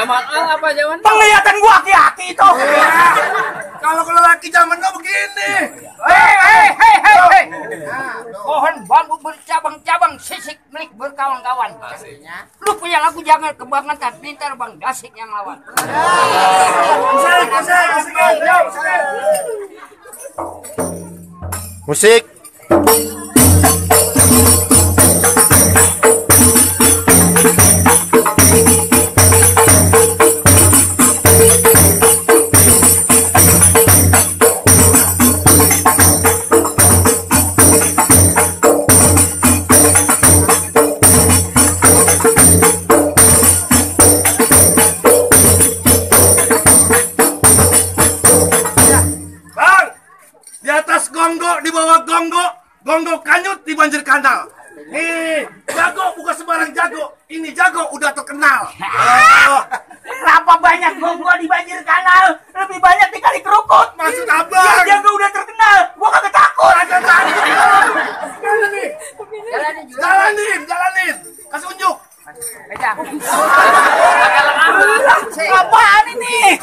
Zaman apa zaman? Penglihatan gua aki-aki itu. Kalau lelaki zaman now begini. Hei. Pohon bambu bercabang-cabang, sisik milik berkawan-kawan. Lu punya lagu jangan kebangetan, pintar Bang Dasik yang lawan. Musik. Gonggok kanyut di banjir kanal. Nih, jago bukan sembarang jago. Ini jago udah terkenal. Berapa banyak gua di banjir kanal? Lebih banyak di kali kerukut. Maksud abang? Jago udah terkenal. Gua kagak takut. Jalanin. Kasih unjuk. Apaan ini?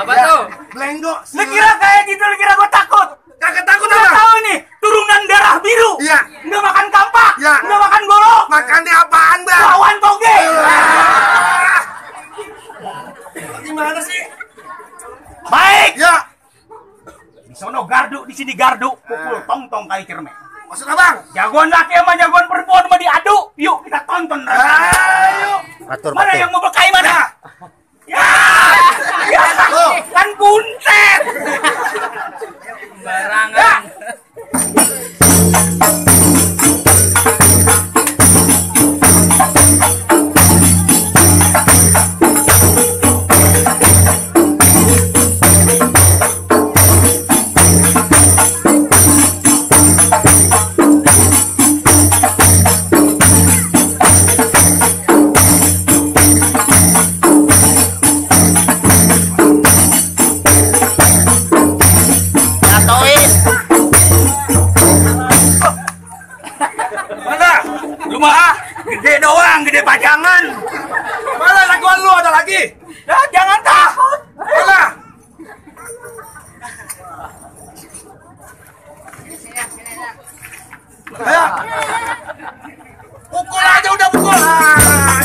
Apa tuh? Blenggo. Lu kira kayak gitu, lu kira gua takut? Kagak takut Lu apa? tahu nih, turunan darah biru. Iya. Nggak makan kampak. Iya. Nggak makan golok. Makannya apaan, Bang? Lawan toge. Gimana sih? Baik. Ya. Di sono gardu, di sini gardu. Pukul tong-tong kali kerme. Maksud abang? Jagoan laki sama jagoan perempuan mau diadu. Yuk kita tonton. Ayo. Mana yang mau berkai mana? Ya. Kan buntet. Barangan. Gede doang, gede pajangan. Mana laguan lu ada lagi? Ya, jangan takut. Mana? Ayo. Pukul aja udah pukul. Nah,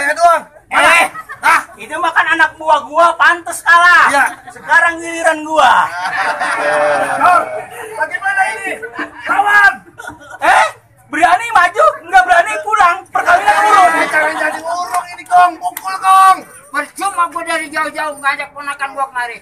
gitu. Itu makan anak buah gua pantes kalah. Iya. Sekarang giliran gua. Bagaimana ini? Kawan. Berani maju, nggak berani pulang. Perkawinan urung. Jangan jadi urung ini, Kong. Pukul, Kong. Percuma gua dari jauh-jauh ngajak ponakan gua kemari.